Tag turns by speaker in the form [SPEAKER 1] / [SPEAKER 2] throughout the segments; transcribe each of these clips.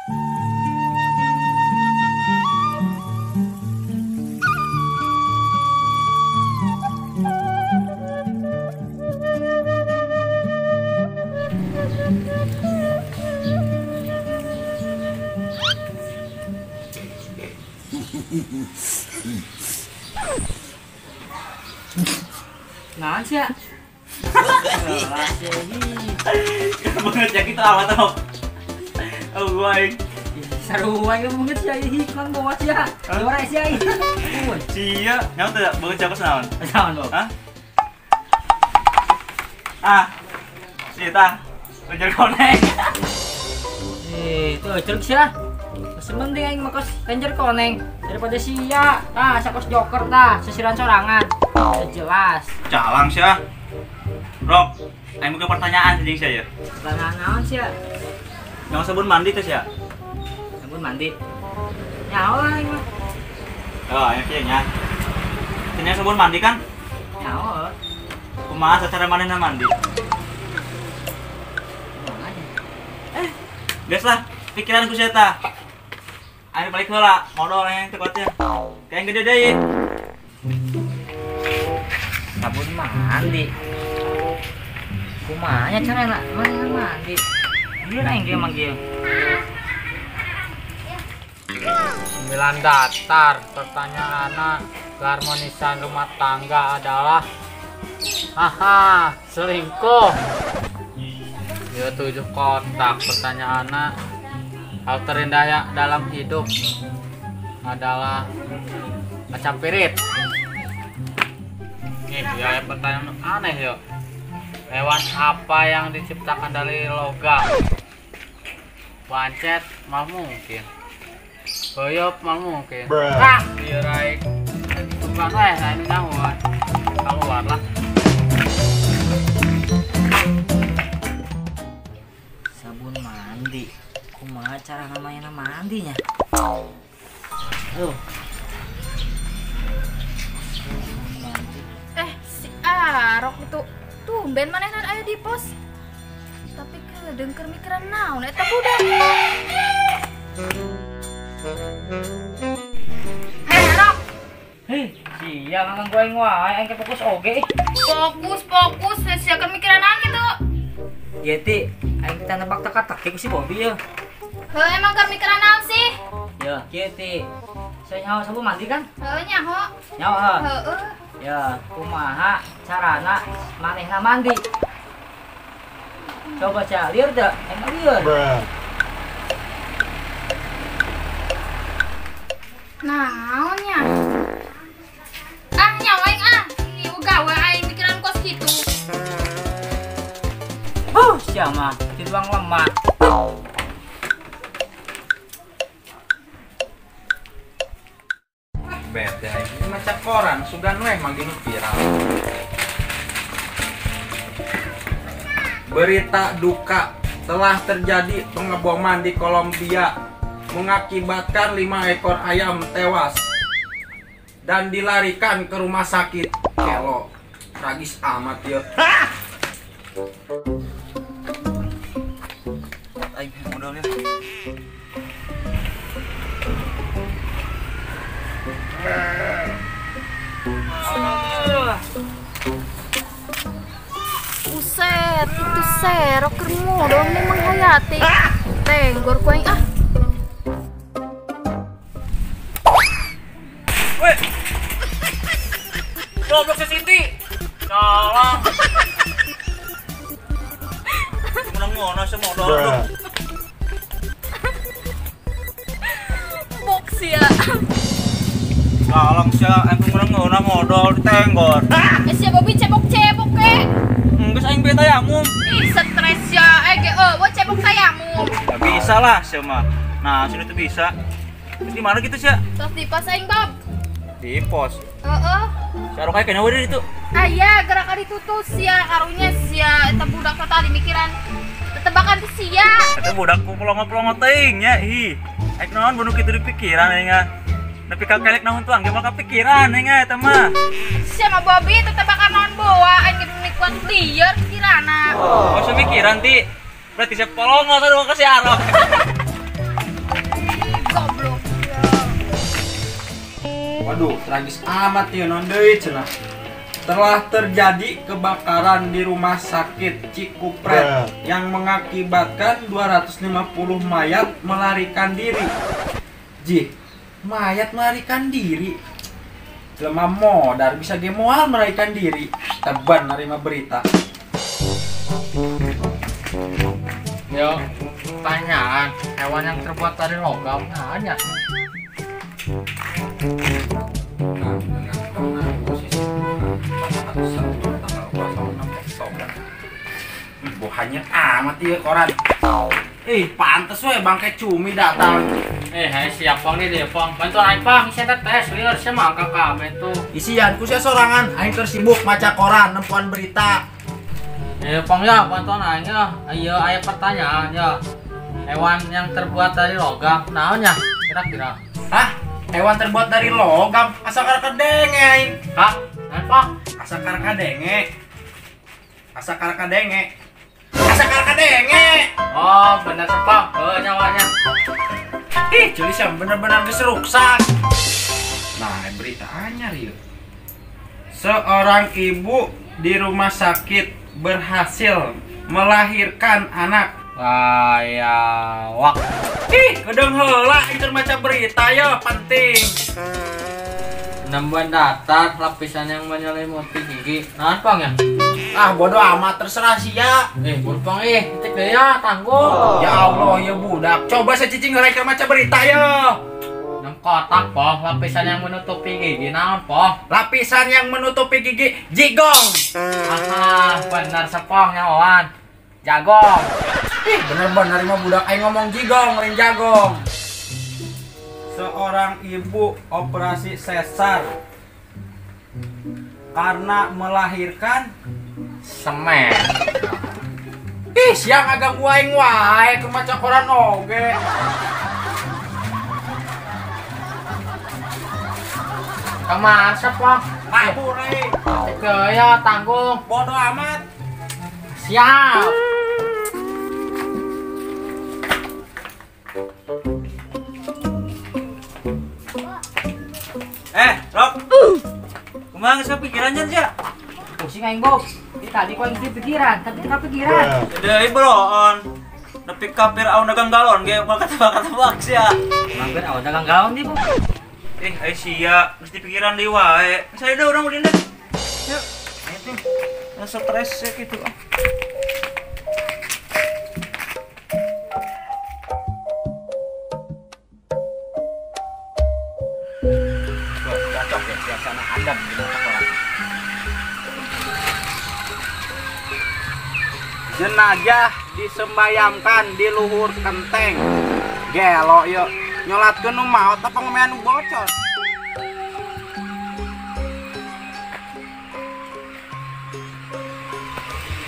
[SPEAKER 1] Naon sih ya?
[SPEAKER 2] Banget ya kita awat tau. Oh gue.
[SPEAKER 1] Seru aing banget sih ya iklan bawa sih ya. Dora sih ya.
[SPEAKER 2] Sia, nyawa teu banget siapa naon?
[SPEAKER 1] Naon, Bob?
[SPEAKER 2] Hah? Ah. Si tah. Ranger koneng.
[SPEAKER 1] Eh, itu ceruk sih ya. Mending aing mah kos Ranger koneng daripada sia. Tah, sakos Joker tah, sesiran sorangan. Jelas.
[SPEAKER 2] Calang sia. Rok, aing boga pertanyaan jeung sia ya.
[SPEAKER 1] Pertanyaan naon sia?
[SPEAKER 2] Nyawa sabun mandi teh sia?
[SPEAKER 1] Sabun mandi. Nyawa aing mah.
[SPEAKER 2] Oh, aing kieu nya. Nya sabun mandi kan?
[SPEAKER 1] Nyawa.
[SPEAKER 2] Kumaha cara manehna mandi? Eh, geus lah, pikiranku sia tah. Aing balik heula, modal yang teu kuatnya. Kayak gede deui.
[SPEAKER 1] Sabun mandi. Kumaha nya carana manehna mandi? Gila aing ge manggil.
[SPEAKER 3] 9 datar pertanyaan keharmonisan rumah tangga adalah haha selingkuh. Ya 7 kotak pertanyaan hal terindah ya dalam hidup adalah macam pirit. Nih ya pertanyaan aneh yo. Hewan apa yang diciptakan dari logam? Pancet mal mungkin. Boyop mal mungkin. Ah, diraik. Bukan nah ini naon. Keluar lah.
[SPEAKER 1] Sabun mandi. Kumaha cara namanya mandinya? Aduh.
[SPEAKER 4] Eh, si Arok itu tumben manehna aya di pos. Tapi kedeung keur mikiran naon eta budak. Hei, Arok.
[SPEAKER 1] Hei, sia nganggo aing wae, aing teh fokus oge.
[SPEAKER 4] Fokus, fokus, sia keur mikiran naon kitu?
[SPEAKER 1] Ieu ti aing teh nebak teka-teki ku si Bobby ya.
[SPEAKER 4] Heuh, emang keur mikiran naon sih?
[SPEAKER 1] Ya, kieu ti. Saya nyaho sabun mandi kan?
[SPEAKER 4] Heuh, nyaho.
[SPEAKER 1] Nyaho.
[SPEAKER 4] Heueuh.
[SPEAKER 1] Ya, kumaha carana manehna mandi? Coba sia, lieur teu? Emang lieur.
[SPEAKER 4] Naon nya? Ah, nyawa aing ah. Ieu gawe aing mikiran kos kitu.
[SPEAKER 1] Huh, sia mah dituang lemah.
[SPEAKER 5] Bete aing maca koran sugan weh manggih nu viral. Berita duka telah terjadi pengeboman di Kolombia mengakibatkan 5 ekor ayam tewas dan dilarikan ke rumah sakit. Kelo, tragis amat ya.
[SPEAKER 2] Aing modalnya.
[SPEAKER 4] Buset, itu serok keur modal nih menghayati. Tenggor ku aing ah.
[SPEAKER 2] Weh. Goblok si Siti. Salah. Menang ngono sih modal.
[SPEAKER 4] Box ya.
[SPEAKER 2] Salah sia, aing menang ngono modal ditenggor.
[SPEAKER 4] Eh sia Bobby cebok-cebok ke.
[SPEAKER 2] Geus aing beta tayamum.
[SPEAKER 4] Ih, stres ya. Eh ge eueuh cebok tayamum.
[SPEAKER 2] Enggak bisa lah sia mah. Nah, sini tuh bisa. Terus di mana gitu sia?
[SPEAKER 4] Terus di pos aing, Bob.
[SPEAKER 2] Di pos.
[SPEAKER 4] Heeh.
[SPEAKER 2] Sia rok kayaknya we itu.
[SPEAKER 4] Ah iya, gerak ditutup sia karunya sia eta budak tadi mikiran tetebakan teh sia.
[SPEAKER 2] Eta budak ku pelongo-pelongo teuing nya. Ih, aing naon bunuh kitu di pikiran aing ah. Nepi ka kelek naon tuang ge mah kapikiran aing eta mah.
[SPEAKER 4] Sia mah Bobby tetebakan naon boa aing ge mikuan lieur pikirana.
[SPEAKER 2] Oh, mikiran ti. Berarti sia polongo sarua ka si Arok.
[SPEAKER 5] Tragis amat ya non deui cenah. Telah terjadi kebakaran di rumah sakit Cikupret yang mengakibatkan 250 mayat melarikan diri. Jih, mayat melarikan diri. Lemah modar bisa ge moal melarikan diri. Teban nerima berita.
[SPEAKER 3] Yo, pertanyaan, hewan yang terbuat dari logam nanya.
[SPEAKER 5] Bukannya amat ya koran. Pantes we bangke cumi datang.
[SPEAKER 3] Hai siap pong nih deh pong. Bantu aing pong, isi tes lieur sia mah kakak tuh.
[SPEAKER 5] Isian ku sia sorangan, aing keur sibuk maca koran nempoan berita.
[SPEAKER 3] Pong ya, bantuan aing ya. Ayo aya pertanyaan ya. Hewan yang terbuat dari logam, naon ya kira-kira?
[SPEAKER 5] Hah? Hewan terbuat dari logam? Asa karakadenge aing.
[SPEAKER 3] Hah? Naon pong?
[SPEAKER 5] Asa karakadenge. Asa karakadenge. Asa karakadenge.
[SPEAKER 3] Oh, bener sepang. Oh, nyawanya.
[SPEAKER 5] Ih, jelis yang bener-bener geus ruksak. Nah, berita anyar yeuh. Seorang ibu di rumah sakit berhasil melahirkan anak.
[SPEAKER 3] Wah, ya, wak.
[SPEAKER 5] Ih, kedeung heula ieu maca berita ya, penting.
[SPEAKER 3] Nembuan datar lapisan yang menyelimuti gigi. Nah, pang ya?
[SPEAKER 5] Ah, bodoh amat terserah sia.
[SPEAKER 3] Buru pang titik deh ya, tanggung.
[SPEAKER 5] Ya Allah, ya budak. Coba saya cicing heula keur maca berita ya.
[SPEAKER 3] Nem kotak, pong, lapisan yang menutupi gigi naon, pong?
[SPEAKER 5] Lapisan yang menutupi gigi jigong.
[SPEAKER 3] Ah, bener sepong nyawan. Jagong.
[SPEAKER 5] Ih, bener-bener mah budak aing ngomong jigong, lain jagong. Seorang ibu operasi sesar karena melahirkan
[SPEAKER 3] semen.
[SPEAKER 5] Ih, siang agak aing wae keur maca koran oge.
[SPEAKER 3] Kemana sepong?
[SPEAKER 5] Kabur euy.
[SPEAKER 3] Gaya tanggung.
[SPEAKER 5] Bodoh amat.
[SPEAKER 3] Siap.
[SPEAKER 2] Rok. Kumaha geus pikiran sia?
[SPEAKER 1] Pusing aing, Bob. Di tadi ku aing pikiran, tapi teu kapikiran.
[SPEAKER 2] Deui boroon. Nepi ka Fir'aun dagang galon ge moal katebak-katebak sia.
[SPEAKER 1] Mampir awan dagang galon di, Bob.
[SPEAKER 2] Ai sia, geus dipikiran deui wae. Saya da urang ulin deh. Yuk. Ayo tuh. Stres ya gitu ah.
[SPEAKER 5] Cocok ya suasana adem di mata koran. Jenazah disembayamkan di luhur kenteng. Gelo yuk, nyolatkeun nu maot apa ngomean nu bocor.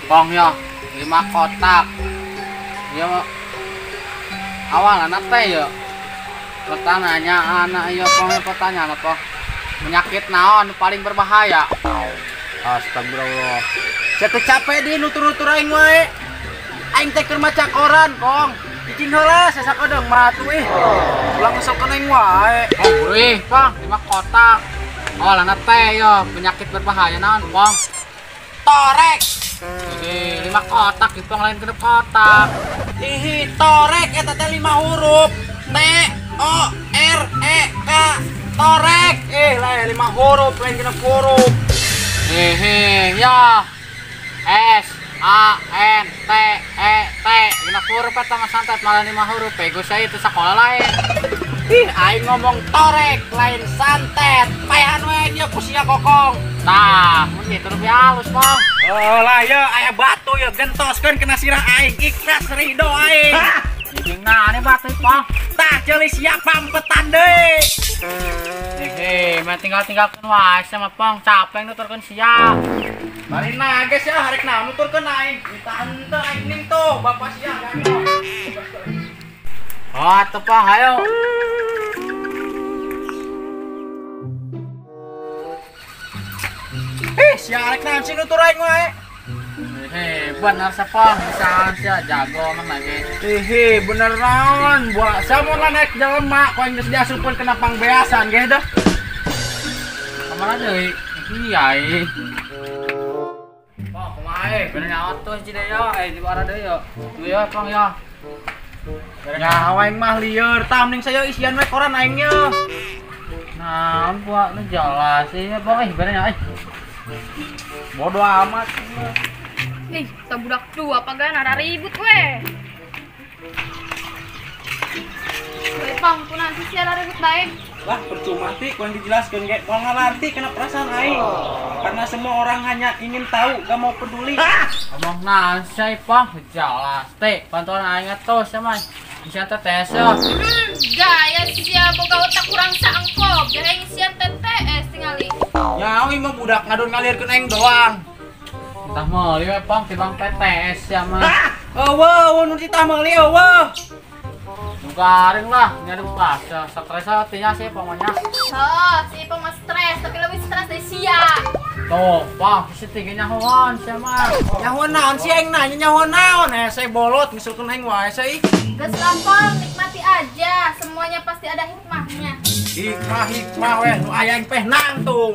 [SPEAKER 3] Pong ya, 5 kotak. Ya awalna teh ya. Pertanyaannya anak ya pong pertanyaan apa? Penyakit naon paling berbahaya?
[SPEAKER 5] Astagfirullah. Saya teh capek di nutur-nutur aing wae. Aing teh keur maca koran, Kong. Cicing heula sasakedeung mah atuh ih. Ulah ngeselkeun aing wae.
[SPEAKER 3] Oh, buru ih, Pong, 5 kotak. Awalna teh yo penyakit berbahaya naon, Pong?
[SPEAKER 5] Torek.
[SPEAKER 3] Jadi 5 kotak itu yang lain genep kotak.
[SPEAKER 5] Ih, torek eta teh 5 huruf. T O R E K. Torek. Lah 5 huruf lain genep huruf.
[SPEAKER 3] Ya. S A N T E T. Genep huruf eta mah santet malah 5 huruf. Bego saya itu sekolah lain.
[SPEAKER 5] Ih, aing ngomong torek lain santet. Payahan we dia ku sia kokong.
[SPEAKER 3] Tah, mun kitu lebih halus, Pong.
[SPEAKER 5] Oh lah ya, aya batu ya gentoskeun kena sirah aing, ikhlas ridho aing.
[SPEAKER 3] Jeung naon batu, Pong?
[SPEAKER 5] Tah ceuli sia pampetan deui.
[SPEAKER 3] Mah tinggal-tinggalkeun wae sama Pong, capek nuturkeun sia.
[SPEAKER 5] Bari nages ya harek naon nuturkeun aing. Minta henteu aing ning tuh bapak sia ganggu.
[SPEAKER 3] Oh, atuh Pong, hayo.
[SPEAKER 5] Sia arek naon sih nutur aing wae.
[SPEAKER 3] Bener sepong, bisa sia jago mah lagi.
[SPEAKER 5] Bener naon, buat saya mau naik jelema, kau yang geus diasupkeun kena pangbeasan ge dah.
[SPEAKER 3] Kemana deui? Iya. Pong, kumaha eh? Bener nyawa tuh si Deyo, di bara deui yo. Tuh yo, Pong yo.
[SPEAKER 5] Nyawa aing mah lieur, tah mending saya isian we koran aing ye.
[SPEAKER 3] Nah, buat nu jelas sih, Pong, bener nyawa.
[SPEAKER 5] Bodoh amat.
[SPEAKER 4] Ih, tak budak dua apa gak nara ribut we. Weh, Pong, kunaon sih sia ribut bae?
[SPEAKER 5] Lah, percuma ti kurang dijelaskeun ge, moal ngalarti kana perasaan aing. Karena semua orang hanya ingin tahu, gak mau peduli.
[SPEAKER 3] Ngomong naon sih, Pong? Jelas teh, bantuan aing atuh sia mah. Isian TTS yo.
[SPEAKER 4] Gaya sia boga otak kurang saengkop, jahe ngisian TTS tingali.
[SPEAKER 5] Nyawa mah budak ngadon ngalirkeun aing doang.
[SPEAKER 3] Entah meuli we, Pong, tibang TTS sia mah.
[SPEAKER 5] Eueuh, eueuh nu ditah meuli eueuh.
[SPEAKER 3] Nu garing lah, nyari bahasa stres artinya sih pokoknya.
[SPEAKER 4] Oh, si Ipong mah stres, tapi lebih stres dari sia.
[SPEAKER 3] Tuh, Pong, si tingginya nyahoan sia mah.
[SPEAKER 5] Nyahoan naon sih aing nanya nyahoan naon? Saya bolot ngesulkeun aing wae saya.
[SPEAKER 4] Geus lah, Pong, nikmati aja, semuanya pasti ada hikmahnya.
[SPEAKER 5] Hikmah-hikmah weh, nu aya aing peh nangtung.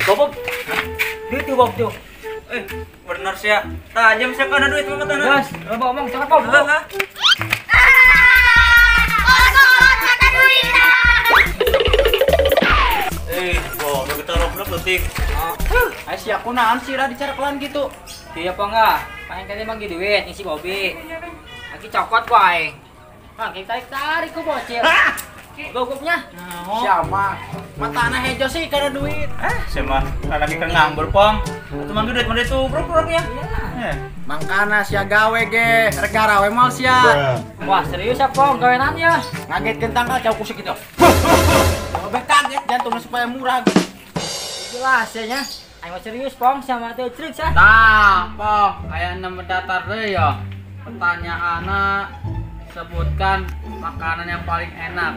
[SPEAKER 1] Bob, duit tuh Bob tuh.
[SPEAKER 2] Bener sih ya. Tajam sih kana duit mah tanah.
[SPEAKER 1] Gas, loba omong cakap Bob.
[SPEAKER 2] Heeh.
[SPEAKER 4] Kolot mata duit.
[SPEAKER 2] Bob, kita roblok leutik.
[SPEAKER 5] Ai sia kunaon sih lah dicarekelan gitu.
[SPEAKER 1] Iya apa enggak? Paling kene bagi duit ngisi Bobby. Lagi cokot ku aing. Bang, kita tarik-tarik ku bocil. Gogopnya.
[SPEAKER 5] Siapa? Matana hejo sih karena duit.
[SPEAKER 2] Sia mah lagi keur nganggur, Pong. Atuh mangga duit mah itu brok-broknya. Iya.
[SPEAKER 5] Mangkana sia gawe ge, rek garawe moal sia.
[SPEAKER 1] Wah, serius ya, Pong, gawenan ya.
[SPEAKER 5] Ngagetkeun tangkal jauh kusik gitu. Lebih kaget jantungnya supaya murah.
[SPEAKER 1] Jelas ya nya. Aing mah serius, Pong, sama teu cerik sah.
[SPEAKER 3] Tah, Pong, aya 6 datar deui yo. Pertanyaanna sebutkan makanan yang paling enak.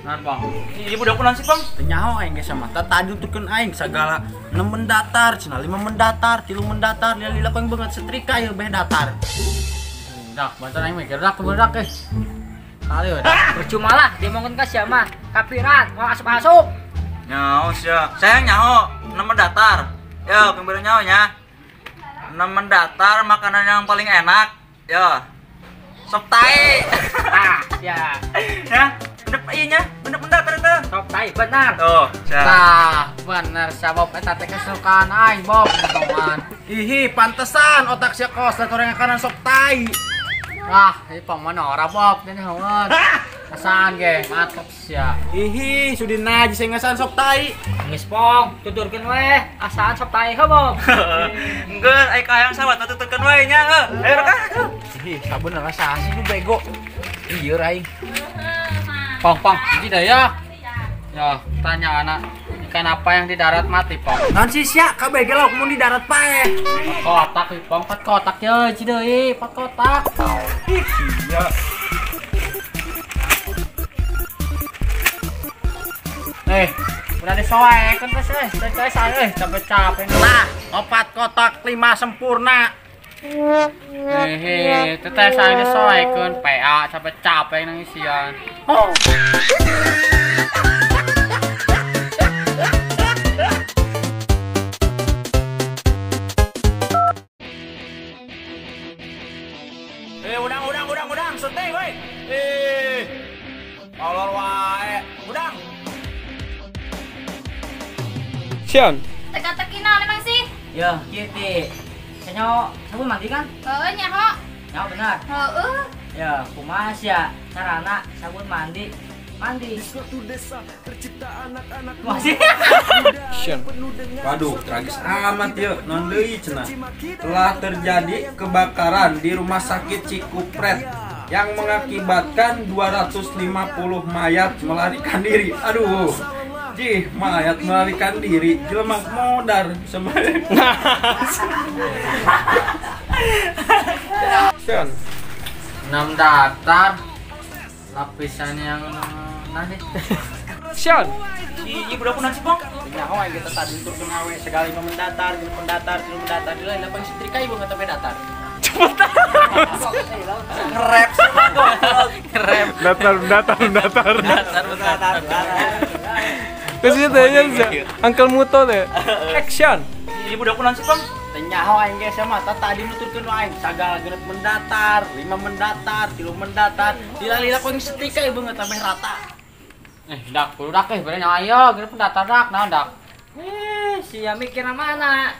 [SPEAKER 3] Nah, Pong.
[SPEAKER 2] Ini budak kunaon sih, Pong?
[SPEAKER 5] Teu nyaho aing ge sama. Tadi nuturkeun aing sagala 6 mendatar, cenah 5 mendatar, 3 mendatar, lila-lila ku aing beungeut setrika ieu beh datar.
[SPEAKER 3] Dak, bantuan aing mikir dak budak euy. Kali we.
[SPEAKER 1] Percuma lah diomongkeun ka sia mah. Kapiran, mau asup-asup.
[SPEAKER 2] Nyaho sia. Sayang nyaho, 6 mendatar. Yo, kembali nyaho nya. 6 mendatar makanan yang paling enak. Yo. Sop tai.
[SPEAKER 1] Ah, ya.
[SPEAKER 2] Ya, bener iya nya, bener mendatar itu.
[SPEAKER 1] Sop tai benar.
[SPEAKER 2] Tuh, sia.
[SPEAKER 3] Tah, bener sia Bob eta teh kesukaan aing, Bob, potongan.
[SPEAKER 5] Ihi, pantesan otak sia kos da orang kanan sop tai.
[SPEAKER 3] Wah, ieu Pong mah ora Bob, teh nyahoan. Asaan ge, mantep sia.
[SPEAKER 5] Ihi, sudi najis aing ngasaan sop tai.
[SPEAKER 1] Geus Pong, tuturkeun we, asaan sop tai heuh, Bob.
[SPEAKER 2] Enggeus, aing kahayang sawat tuturkeun we nya, heuh. Ayo rekah.
[SPEAKER 5] Ih, sabenerna rasa sih lu bego. Iya aing.
[SPEAKER 3] Pong, Pong, hiji deui ya. Ya, tanya anak, ikan apa yang di darat mati, Pong?
[SPEAKER 5] Naon sih sia, kabeh ge lauk mun di darat paeh.
[SPEAKER 3] Kotak, Pong, 4 kotak ye, hiji deui, 4 kotak.
[SPEAKER 5] Ih, sia.
[SPEAKER 3] Udah disoekeun geus euy, teh saya capek-capek.
[SPEAKER 5] Nah, 4 kotak 5 sempurna.
[SPEAKER 3] Hehe, teteh saya disoekeun PA capek-capek nang isian.
[SPEAKER 5] Oh. Udang, seteh woi. Kolor wae. Udang.
[SPEAKER 6] Sian.
[SPEAKER 4] Teka-teki naon emang sih?
[SPEAKER 1] Ya, kieu teh. Nyaho sabun mandi kan?
[SPEAKER 4] Heeh, nyaho.
[SPEAKER 1] Nyaho benar.
[SPEAKER 4] Heeh.
[SPEAKER 1] Ya, kumaha sia carana sabun mandi mandi.
[SPEAKER 6] Di suatu desa tercipta anak-anak
[SPEAKER 1] Masih.
[SPEAKER 5] Waduh, tragis amat ya, non deui cenah. Telah terjadi kebakaran di rumah sakit Cikupret yang mengakibatkan 250 mayat melarikan diri. Aduh. Jih, mayat melarikan diri, jelema modar sebenarnya. Sian.
[SPEAKER 3] 6 datar lapisan yang nanti.
[SPEAKER 6] Sian.
[SPEAKER 2] Iya, budak pun nasi bang.
[SPEAKER 5] Nyaho aing kita tadi tur awe segala lima mendatar, tilu mendatar, tilu mendatar, lila pang setrika ibu nggak tapi datar.
[SPEAKER 6] Cepet.
[SPEAKER 2] Ngerep sih mah goblok.
[SPEAKER 3] Ngerep.
[SPEAKER 6] Datar datar datar.
[SPEAKER 3] Datar datar.
[SPEAKER 6] Terus itu aja Uncle Muto deh. Action.
[SPEAKER 2] Ini budak kunaon sih, Bang?
[SPEAKER 3] Teu nyaho aing ge sama tah tadi nuturkeun aing sagala genep mendatar, 5 mendatar, 3 mendatar, lila-lila ku aing setrika ieu beungeut sampai rata. Dak kudu dak bere nyawa ieu genep mendatar dak naon dak.
[SPEAKER 1] Sia mikirna mana?